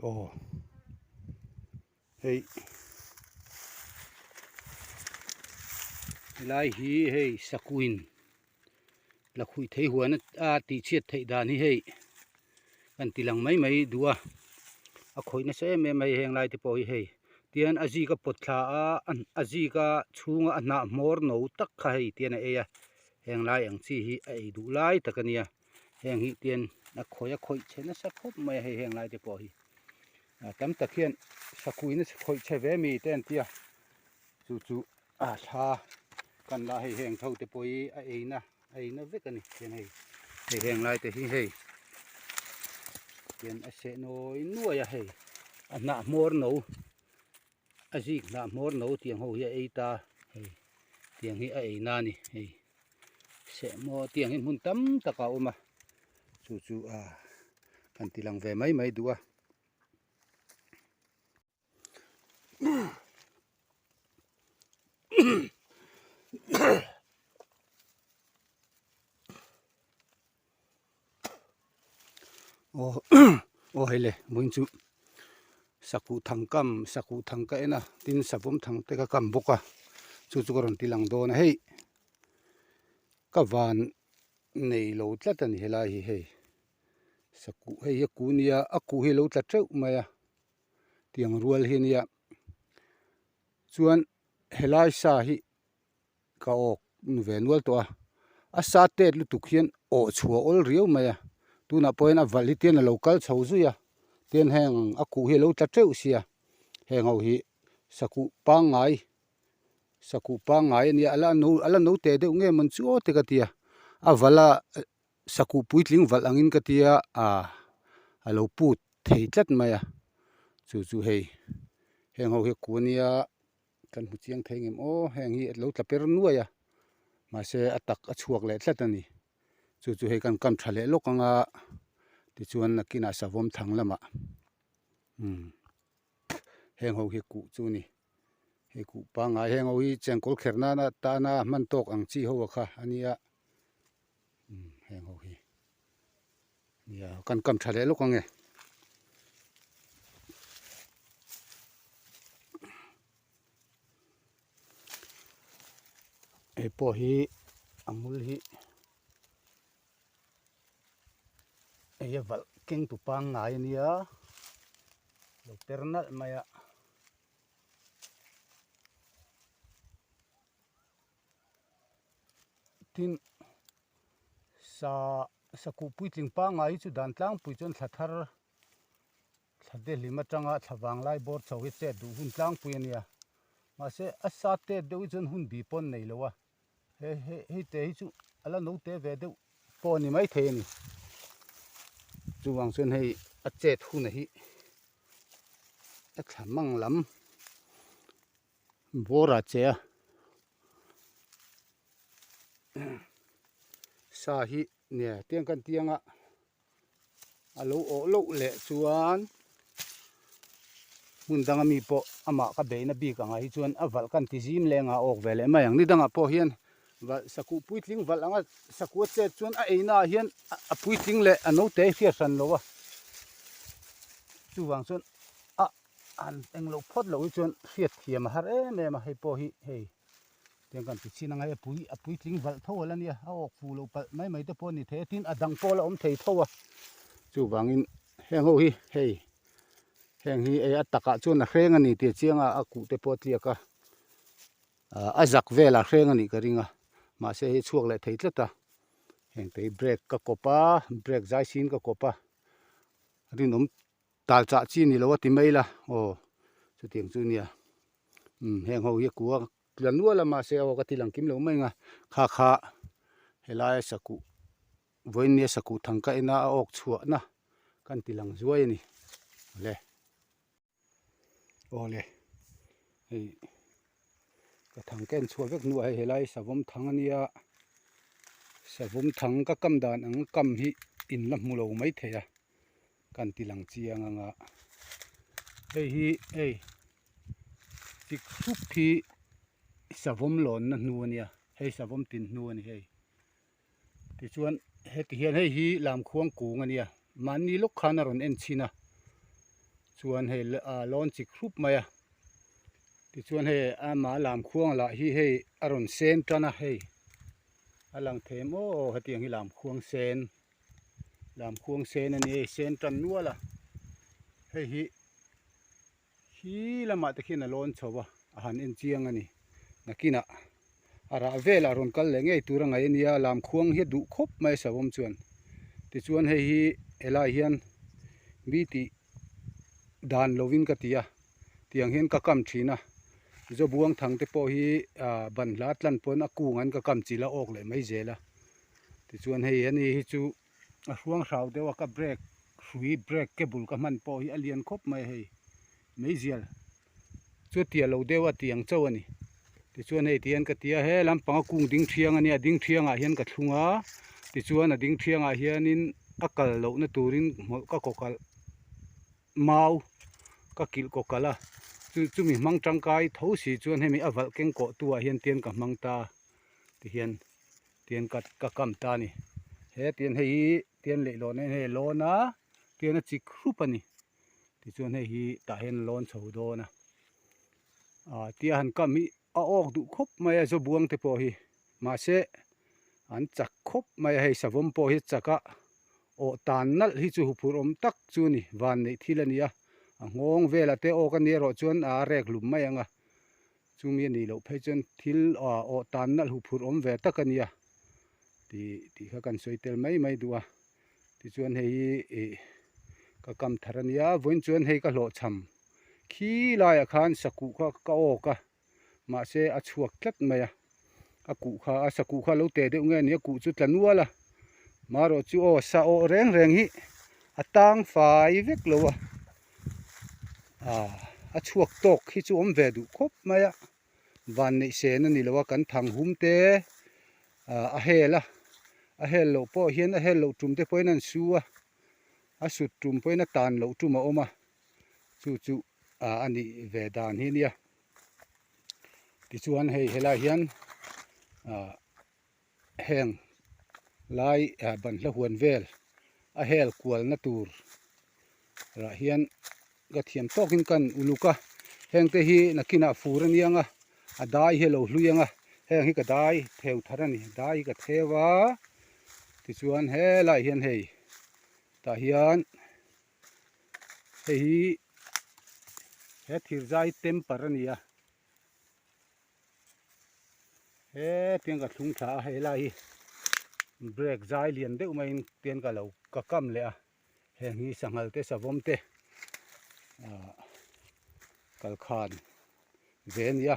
Aw hei helai hi hei sakuin lakhuih thei huan a tih chhiat theih dan hi hei kan ti lang mai mai duh a a khawih nasa em em mai heng lai te pawh hi hei tian a zik a pawt thla a a zik a chhunga a hnah hmawr no tak kha hei tian a ei a heng lai ang chi hi a ei duh lai tak a nia. Heng hi tian a khawih a khawih chhe nasa khawp mai a hei heng lai te pawh hi a tam tak hian sakuin a khawih chhe ve mi te an tia chu chu a thla kan la hei heng tho te pawh hi a eina a eina vek a ni tian hei hei heng lai te hi hei tian a seh nawi nuai a hei a hnah hmawr no a zik hnah hmawr no tiang ho hi a ei ta hei tiang hi a ei na a ni hei seh maw tiang hi hmun tam tak a awm a chu chu a kan ti lang ve mai mai duh a. Aw aw hei le vawiin chu sakuh thang kam sakuh thang ka en a tin savawm thang te ka kam bawk a chu chu ka rawn ti lang dawn a hei ka van nei lo tlat a ni helai hi hei sakuh hei hi a kuh nia a kuh hi a lo tla teuh mai a tiang rual hi a nia chuan helai sa hi. Ka awk nu ve nual tawh a, a sa tet lutuk hian awh chhuah awl riau mai a, tunah pawh hian a valh hi tian a lo kal chho zui a, tian heng a kuh hi a lo tla teuh sia, heng ho hi sakuh pangngai sakuh pangngai a nia a la no a la no teh deuh nge mawn chu aw te ka ti a, a valh a sakuh puitling valh angin ka tia ah a lo put thei tlat mai a, chu chu hei heng ho hi a kuh a nia. Kan hmu chiang thei ngem aw heng hi lo tla per nuai a mahse a tak a chhuak leh tlat a ni chu chu hei kan kam tha leh lawk anga tichuan nakinah savawm thang lamah umm heng ho hi kuh chu a ni hei kuh pangngai heng ho hi chengkawl kher nana tana hman tawk ang chi ho kha a nia umm heng ho hi. Nia kan kam tha leh lawk ang e. Hei pawh hi a hmul hi hei a valh keng tu pangngai a nia lo per nalh mai a. Tin sa Sakuh puitling pangngai hi chu dan tlangpui chuan thla thar thla dehlim atanga thla vanglai bawr chho hi chet duh hun tlangpui a nia. Mahse a sa tet deuh hi chuan hun bi pawh an nei lo a, he he hei te hi chu a la no te ve deuh pawh a ni maithei a ni. Chuvang chuan hei a chet hun hi a thla mang lam bawr ah che a. Sa hi nge tiang kan tiang a a lo awh loh leh chuan hmun danga mi pawh amah ka beihna bik angah hi chuan a valh kan ti zim leng a awk ve leh mai ang ni dangah pawh hian valh sakuh puitling valh anga sakuh a chet chuan a eina ah hian a puitling leh a naute a hriat hran lo a chuvang chuan a han englo phawt loh hi chuan hriat thiam a har em em a hei pawh hi hei. Tiang kan ti chin anga hei a pui a puitling valh tho ala nia a awk fuh loh palh mai mai te pawh a ni thei a tin a dang pawh a la awm thei tho a chuvangin heng ho hi hei heng hi ei a takah chuan a hreng a ni tih a chiang a a kuh te pawh a tliak a ah a zak velah hreng a nih ka ring a mahse hei chhuak leh thei tlat a heng te hi brake ka kawp a brake zai sin ka kawp a rinawm tal chah chi ni lo a ti mai la aw chutiang chu nia umm heng ho hi a kua tla nual a mahse aw ka ti lang kim lo mai ang a kha kha helai a sakuh vawiin nia sakuh thang ka en a a awk chhuah na kan ti lang zuai a ni awle awle hei ka thang ka en chhuah vek hnuah hei helai savawm thang a nia savawm thang ka kam dan ang kam hi in la hmu lo mai thei a. Kan ti lang chiang anga hei hi hei chik hrup hi savawm lawnna hnu a nia hei savawm tin hnu a ni hei tichuan heti hian hei hi lamkhuang kung a nia mahni lawk khan a rawn en chhin a. Chuan hei a lawn chik hrup mai a, tichuan hei ama lamkhuang lah hi hei a rawn sen tan a hei a lang thei em aw hetiang hi lamkhuang sen lamkhuang sen a ni hei sen tan nual a hei hi khi lamah te khian a lawn chho a a han en chiang a ni nakinah a rah velah rawn kal leh ngei tur a ngaih a nia lamkhuang hi a duh khawp mai a savawm chuan tichuan hei hi helaiah hian mi tih dan lovin ka ti a tiang hian ka kam thin a zawbuang thang te pawh hi ah ban hla tlan pawn a kung an ka kam chilh a awk leh mai zel a tichuan hei ani hi chu a hruang hrau deuh a ka brake hrui brake cable ka hman pawh hi a lian khawp mai a hei meizial chu tia lo deuh a tiang chauh a ni tichuan hei tihian ka ti a he lampang a kung ding thiang a nia ding thiangah hian ka thlung a tichuan a ding thiangah hianin a kal lohna turin hmawlh ka kaw kalh mau ka kilh kaw kalh a chu chumi hmang tangkai tho si chuan hemi a valh keng kawh tu ah hian tian ka hmang ta tihian tian ka ka kam ta a ni he tian hei hi tian leihlawn a hei a lawn a tian a chik hrup a ni. Tichuan hei hi tah hian a lawn chho dawn a ah tia han kam hi a awk duh khawp mai a zawbuang te pawh hi mahse an chak khawp mai a hei savawm pawh hi a chak a awh tan nalh hi chu huphurh awm tak chu a ni van neih thil a ni a a nghawng velah te awk a nih erawh chuan a rek hlum mai ang a chumi a nih loh phei chuan thil ah awh tan nalh huphurh awm ve tak a nia tih tih kha kan sawi tel mai mai duh a. Tichuan hei hi ih ka kam thar a nia vawiin chuan hei ka hlawhchham khi laiah khan sakuh kha ka awk a mahse a chhuak tlat mai a a kuh kha a sakuh kha a lo teh deuh nge ni a kuh chu tla nual a marawh chu aw sa awh reng reng hi a tang fai vek lo a ah a chhuak tawk hi chu awm ve duh khawp mai a van neih sen a ni lo a kan thang hum te ah a hel a a hel loh pawh hian a hel loh tum te pawhin an su a a sut tum pawhin a tan loh tum a awm a chu chu ah a nih ve dan hi a nia tichuan hei helaiah hian ah heng lai ah banhla huan vel a hel kualna tur rah hian ka thiam tawkin kan uluk a heng te hi nakinah fur a niang a a dai hi a lo hlui ang a heng hi ka dai theu thar a ni dai hi ka theu a tichuan helaiah hian hei tah hian hei hi he thir zai temper a ni a. Hetiang ka thlung thla a hei lai hi brake zai lian deuh maiin tian ka lo ka kam leh a heng hi sanghal te savawm te ah kalkhan ve a ni a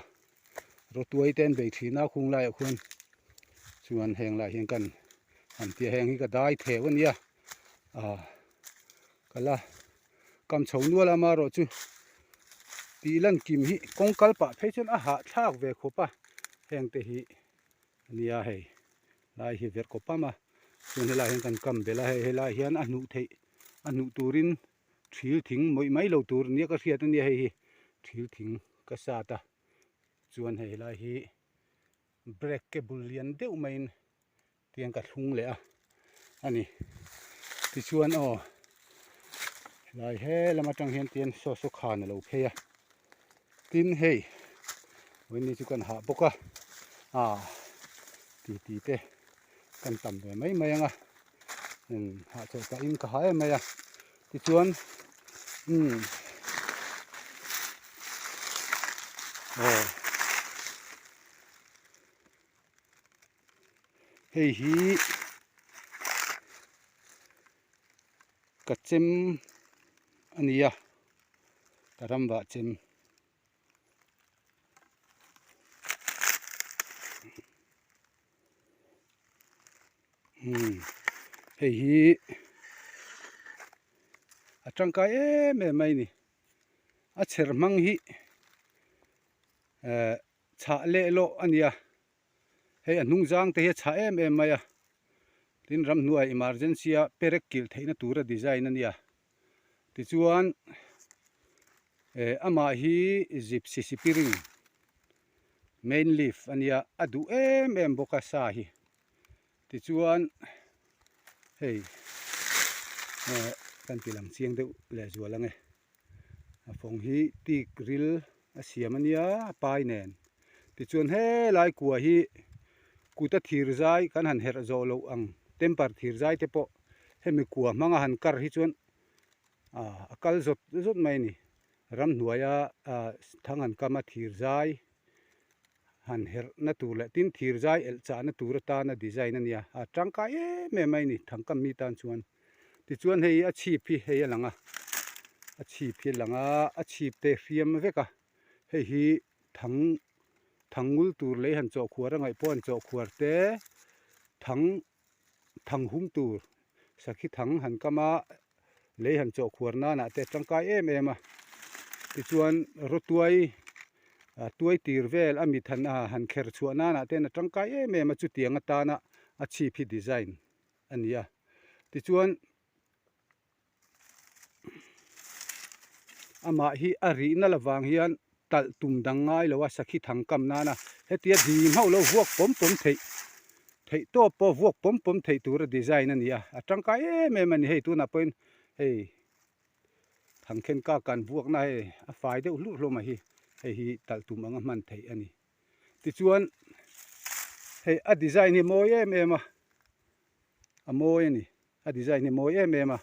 rawtuai te an bei thin a khung laiah khuan chuan heng lai hian kan han tia heng hi ka dai theu a nia ah ka la Kam chho nual amarawh chu tih lan kim hi kawng kal pah phei chuan a hahthlak ve khawp a heng te hi a nia hei lai hi verh kawp pam a chuan helai hian kan kam belh a hei helai hian a hnuh theih a hnuh turin thil thing mawih mai lo tur nia ka hriat a nia hei hi thil thing ka sat a chuan hei helai hi brake cable lian deuh maiin Tiang ka thlung leh a a ni tichuan aw helai he lam atang hian tian saw saw khan a lo phei a tin hei vawiin ni chu kan hah bawk a ah ti ti te kan tam ve mai mai ang a umm hahchawlh pahin ka ha em mai a tichuan umm aw. Hei hi ka chem a ni a ka ram vah chem. Umm hei hi a tangkai em em mai a ni a chher hmang hi eh chhah leh lawh a ni a. Hei a hnung zang te hi a chhah em em mai a, tin ramhnuai emergency a perek kilh theihna tura design a nia. Tichuan eh amah hi gypsy sipiring main leaf a nia, a duh em em bawk a sa hi. Tichuan hei eh kan ti lang chiang deuh lehzual ang e. A fawng hi tik ril a siam a nia a pai nen tichuan helai kua hi kuta thir zai kan han herh zawh loh ang temper thir zai te pawh hemi kua hmanga han kar hi chuan ah a kal zawt zawt mai a ni ramhnuaia ah thang han kam a thir zai han herh na tur leh tin thir zai elh chah na tur atana design a nia a tangkai em em mai a ni thangkam mi tan chuan. Tichuan hei a chhip hi hei a lang a, a chhip hi a lang a, a chhip te hriam vek a, hei hi thang thang ngul tur lei han chawh khuar a ngaih pawh an chawh khuar te thang thang hum tur sakhi thang han kam a lei han chawh khuar nan ah te tangkai em em a, tichuan rawtuai ah tuai tir vel a mit han ah han kher chhuah nan ah ten a tangkai em em a chutiang atana a chhip hi design. a ni a tichuan amah hi a rihna lavang hian talh tum dang ngai lo a sakhi thang kam nana hetia ding hauh lo vuak pawm pawm theih theih tawp pawh vuak pawm pawm theih tura design a ni a a tangkai em em a ni hei tunah pawhin hei thangkhen kak kan vuakna hei a fai deuh hlurh hlawm a hi hei hi talh tum anga hman theih a ni. Tichuan hei a design hi mawi em em a, a mawi a ni, a design hi mawi em em a,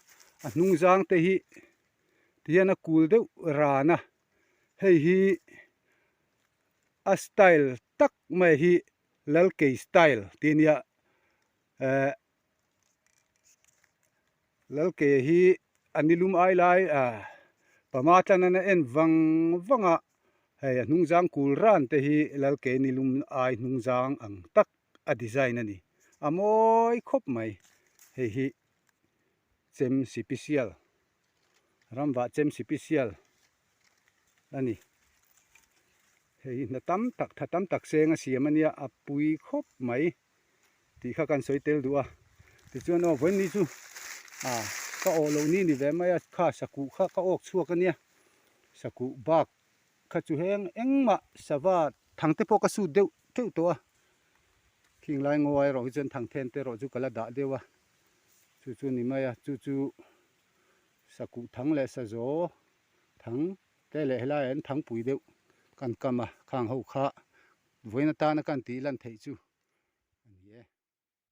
a hnung zang te hi tihian a kul deuh ran a, hei hi a style tak mai hi Lalkei style tih a nia eh Lalkei hi a nilum ai lai ah pama tlan a en vang vang a hei a hnung zang kul ran te hi Lalkei nilum ai hnung zang ang tak a design a ni a mawi khawp mai hei hi chem sipisial ramvah chem sipisial a ni hei hi hna tam tak tha tam tak seng a siam a nia a pui khawp mai. Tih kha kan sawi tel duh a, tichuan aw vawiin ni chu ah ka awh loh ni ni ve mai a, kha sakuh kha ka awk chhuak a nia, sakuh bak kha chu heng engmah sava thang te pawh ka sut deuh teuh tawh a, khing lai ngaw erawh hi chuan thang then te erawh chu ka la dah deuh a, chu chu ni mai a, chu chu sakuh thang leh sazaw thang te leh helaiah hian thangpui deuh kan kam a, khang ho kha vawiin atana kan tih lan theih chu.